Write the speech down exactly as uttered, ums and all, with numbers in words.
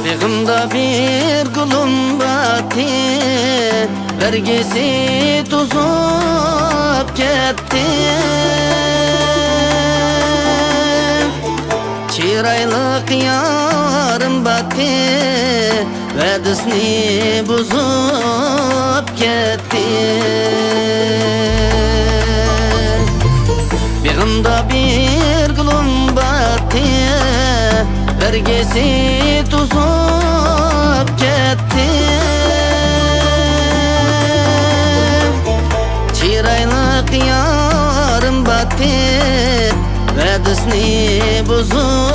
بېغىمدا بىر گۈلۈم باتتى، بەرگىسى توزۇپ كەتتى. چىرايلىق يارىم باتتى، ۋەدىسىنى بۇزۇپ كەتتى. بېغىمدا بىر گۈلۈم باتتى، بەرگىسى توزۇپ كەتتى. چىرايلىق يارىم باتتى، ۋەدىسىنى بۇزۇپ